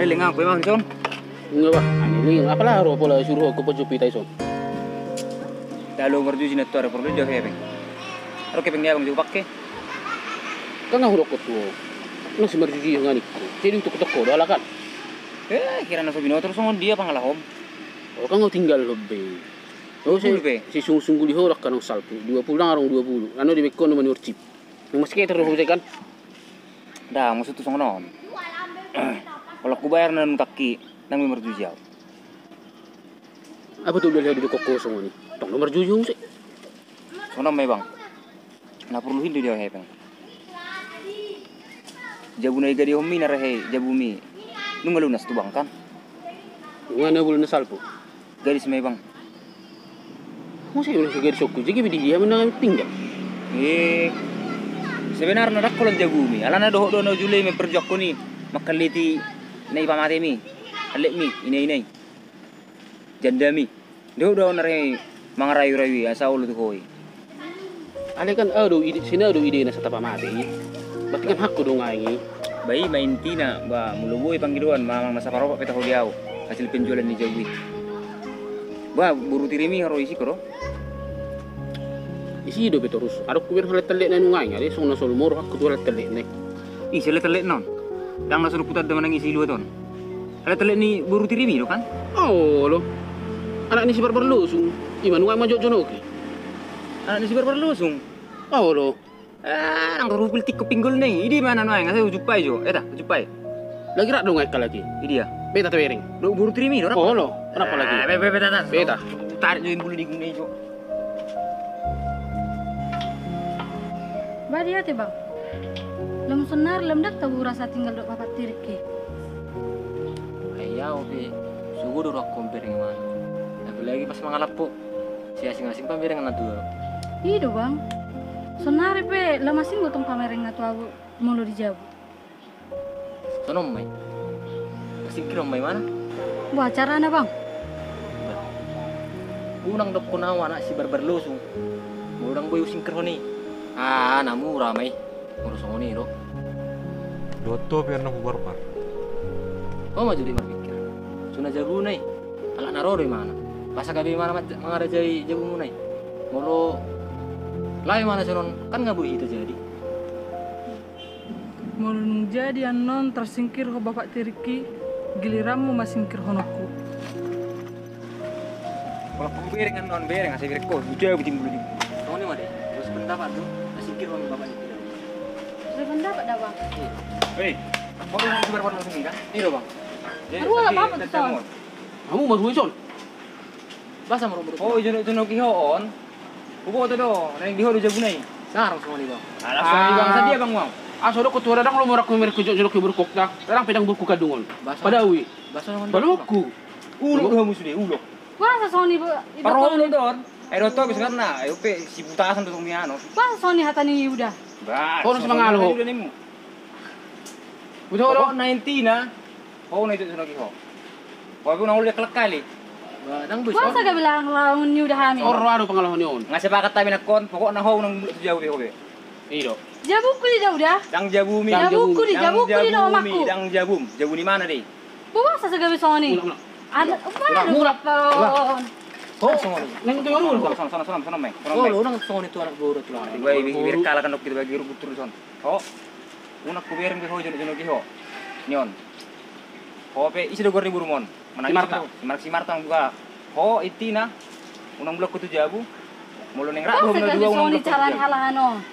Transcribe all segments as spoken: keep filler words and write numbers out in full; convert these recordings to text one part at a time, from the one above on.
Leleng au pe, Bang, dison. Nunga, Bang. Ani leleng. Apala ro pola suruhon ho pojok pita dison. Lalu marjuji na tuari porlu jo hepeng. Aro hepeng ni abang jo pake. Kan nga hudok ho tu ho. Nang si marjuji ho nga ningku. Jadi utuk-utuk ho do halak an. Eh, hira na so binoto songon dia pangalahom. O, kan nga tinggal ho be. O, si sungguh-sungguh di ho do angka na salpu. Dua pulu, nang adong dua pulu. Anu di bekon manior chip. Nang masketer do ho be kan. Nda, maksudhu songon on. Holan hubayar na nunga tangki, nang be marjuji au. Apa tu udah lihat di toko songon i? Tong do marjuji muse. Songon on ma i, Bang. Na porlu hindo dia hepeng. Jabu na igadihon mi na rahe, jabu mi. Nunga lunas tu bank kan? Nunga na bulan na salpu. Gadis ma i, Bang. Masa i ulang gadis oku, jadi bidi dia mana tinggal. Eh, sebenarna dang holan jabu mi. Alana dohot do na ujule memperjuangkon i, mangkaliti na ipamate mi. Alek mi, ina-ina i. Janda mi. Dohot do na rahe mangarayu-rayu i, asa olo tu ho i. Alai kan au do ide, sina do ide na satapi mate i. Berarti kan hakku do nga i. Ba i ma intina, ba molo boi pangidoan, mamang na saparopak pe taho di au. Hasil penjualan ni jabu i. Ba, boru tiri mi haro isi koro. Isi do pe torus. Adong hubereng halak tellek na nunga i, ale songon na solu moro hakku tu halak tellek na i. Ise halak tellek na on? Dang na solu kutanda manang isi luat on. Halak tellek ni boru tiri mi do kan? Olo. Anak ni si Barbar Losung. Ima nunga i ma jotjonoki. Anak ni si Barbar Losung. Olo. Eh, nang rupil tikko pinggol na i. Idi ma na nuaeng, asa hujumpai jo. Eta, hujumpai. Lagi rap do nga i halak i. Idia. Beta tabereng. Do boru tiri mi do rap. Olo. Rap halak i. Eh, be, be, be, tata. Beta. Tarik jo imbulu di guna i jo. Ba dia te, Bang. Lam sonari lam dang tabo rasa tinggal dohot bapak tiriki. Ai au pe, sugo do rohangku bereng i ma. Apalagi pas mangalap ho. Si asing-asing pe bereng na tua. I do, Bang. Sonari pe lam asing do tong pamereng na tua molo di jabu. Songon on ma i. Pasingkirhon ma i mana? Boha carana, Bang? Unang dokkon au anak si Barbar Losung. Molo dang boi husingkirhon i. Ah, na mura ma i. Molo songon i do. Dohot ho pe anakku Barbar. Ho ma jo di marpingkir. Suna jabuna i. Halak na ro do imana. Boasa gabe imana mangarajai jabumuna i. Molo laho imana songon on, kan nga boi hita jadi. Molo nunga jadi annon tarsingkirhon bapak tiriki, giliranmu ma singkirhononku. Molo hubereng annon bereng, asa bereng ho, hujabu timbul timbul. Songon i ma de, sependapat do, tarsingkirhon bapak tiriki. Sependapat da, Bang. Hei, ho do na si Barbar Losung i kan? I do, Bang. Marhua, Bang, tu son. Hamu marhua i son. Boasa marhua? Oh, ijonok-jonoki ho on. Huboto do, naeng di ho do jabuna i. Songon i, Bang. Alah, songon i, Bang. Sadia, Bang, Bang? Asa dokkon tu ho da, dang lomo rohangku mereng ho jotjonoki boru kok da. Dang pe dang boruku kandungon. Padao i. Boruku. Ulok do hamu sude, ulok. Boasa songon i, Bang? Parolok do on. Ai dohot ho pe sebenarna, ai pe si butasan do tong miano. Boasa songon i hata ni Yuda? Bah, ho na si mangalo ho. Pokokna intina, ho na i tu songon i ho. Ho pe unang olo dilekkalekkali. Boasa gabe laho ni Yuda hami? Olo, ado pangalaho ni on. Nga sepakat hami nangkon, pokokna ho unang mulak tu jabu be ho be. I do. Jabuku di da, Uda. Dang jabumi. Jabuku di, jabuku di, dang jabumi, dang jabum. Jabu ni mana de i? Boasa so gabe songon i? Unang, unang. Mura. Ho songon i. Nang tu baru. Songon, songon, songon, songon, songon, songon. Olo, unang songon i tu anak boru tu. Wai, berkala kan dok kita bagi rubut terus on. Ho. Unang hubereng be ho jonok-jonoki ho. Ni on. Ho pe, ise do goar ni borumon? Manang si Marta. Si Marta, si Marta nang buka. Ho, intina. Unang mulak ho tu jabu. Molo naeng rap ho na dua, unang mulak ho tu jabu. Boasa gabe songon i carana halahan on?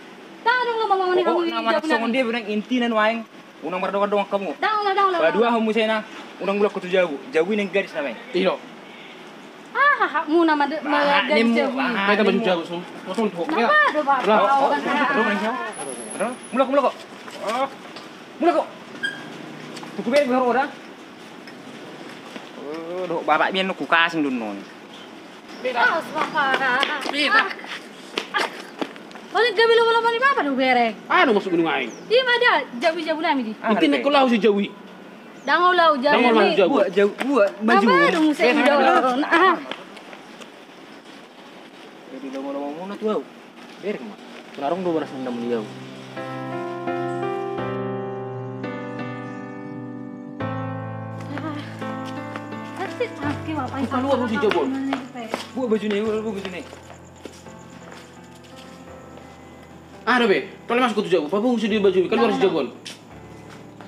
Dang adong lomo mangoni hamu di jabu nami. Pokokna manang songon dia be nang intina nuaeng. Unang mardongan-dongan hamu. Dang olo, dang olo. Paduahon muse na, unang mulak ho tu jabu. Jabu i naeng gadis nama i. I do. Ah, hakmuna ma de, ma gadis jabu i. Beta maju jabu, so. Kosong tu ho. Napa do, Bang? Lah. Mulak, mulak ho. Mulak ho. Tuku be, be ho da. Oh, dohot bapak bian nukku kasing do annon. Beta. Awas, Bapa. Beta. Paling gabe lomo-lomo ni Bapa do bereng. Anu maksud gunung aing. Ima da, jabu-jabu nami di. Intina kau laho si jabu i. Dang olo jabu. Dang olo jabu. Buat jabu, buat baju. Apa do muse i do? Jadi lomo-lomo muna tu au. Bereng ma. Penarung do baras dendam di au. Oke, Bapak. Buka luar, si jabu on. Buka baju ni, buka baju ni. Aha do be, tole masuk tu jabu, papungu sude baju ni, kaluar si jabu on.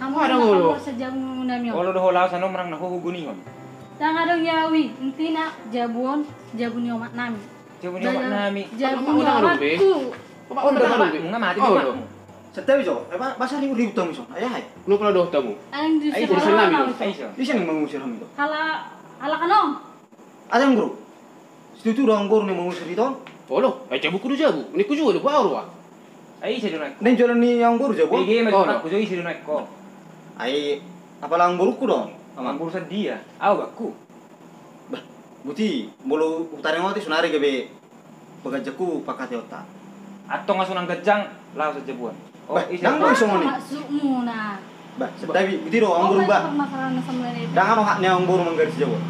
Hamu adong olo. Kaluar si jabu nami on. Olo do ho laos, annon manang na ho hugunihon. Ndang adong, yaui, intina jabu on jabu ni omak nami. Jabu ni omak nami. Jabu ni omakku. Omak on ndang adong be. Nga mate omakmu. Santabi jo, boasa ribut-ribut hamu dison? Ai aha i? Nunga pola dohot hamu. Ai urusan nami do. Ise na mangusir hamu dison? Halak, halak annon. Ate amangboru. Situtu do amangboru na mangusir hita on? Olo, ai jabuku do jabu. Ningku jua do, boha ro? Ai ise do naeng. Naeng jolo ni amangboru jabu on? Ege ma jabuku jo, ise do naeng ho. Ai apala amangboruku do on, amang? Amangboru sadia? Ahu bakku. Bah, buti, molo hutaringoti sonari gabe pangganjangku pangkataionta. Antong asa unang ganjang, laho sian jabu on. Bah, ndang do songon i. Maksudmu na. Bah, santabi, buti do amangboru bah. Ndang adong hak ni amangboru manggarit sian jabu on.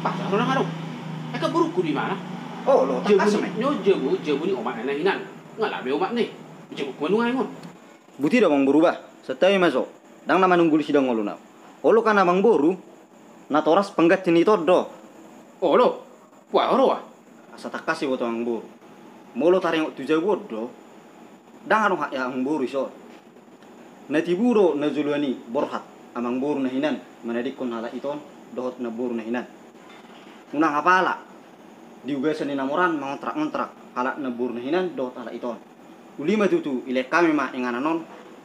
Bah, ndang adong. Ai kan borungku do i, mana? Olo, tangkas ma i. Jabu ni omakna na hinan. Nga laho be omakna i. Jabuku ma nuaeng on. Buti do amangboru bah, santabi ma jo. Ndang na manungguli sidang ngoluna. Olo kan amangboru, natoras pangganti ni hita on do. Olo. Boha ro? Asa tangkas diboto amangboru. Molo taringot tu jabu on do, ndang adong hak ni amangboru dison. Na tibu do na joloan i borhat amangboru na hinan manadingkon halak hita on dohot namboru na hinan. Unang apala di ugasan ni na mora an mangontrak-ngontrak halak namboru na hinan dohot halak hita on. Uli ma tutu, ilehon hami ma inganan on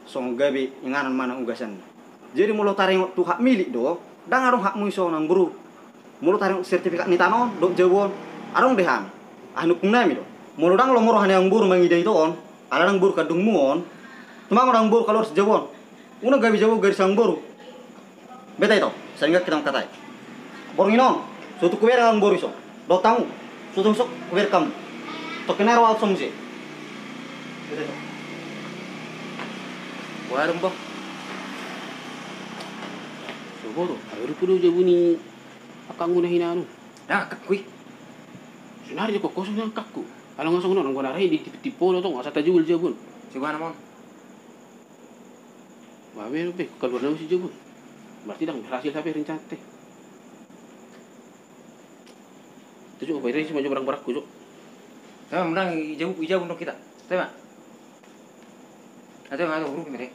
songon gabe inganan manang ugasan. Jadi molo taringot tu hak milik do, ndang adong hakmu dison amangboru. Molo taringot sertifikat ni tano on dohot jabu on, adong do hami. Aha ni ompung nami do. Molo ndang lomo roha ni amangboru mangida hita on, ala amangboru kandungmu on, tumangihon amangboru kaluar sian jabu on. Unang gabe jabu on gari sian amangboru. Beta ito, sai hita mangkatai. Borngin on, so tung hubereng amangboru dison. Dohot hamu, so tung so hubereng hamu. Tongkin nai ro ahu dison muse. Beta ito. Boha do, Mbah? So boru, ai rupu do jabu ni angkangmu na hinan on. Ndang angkangku i. Sonari do kosong angkangku. Ala nga songon on, anggo na rai di tipi-tipi on do tong, asa tajugul jabu on. Sibuan amon. Bah, be, be, kaluar nama si jabu on. Berarti ndang berhasil hape rencananta. Tuju, apa, ira isi ma jo barang-barangku jo. Tema, menang, i jabu, i jabu ndok hita. Tema. Ate ma, ate, huruf mere.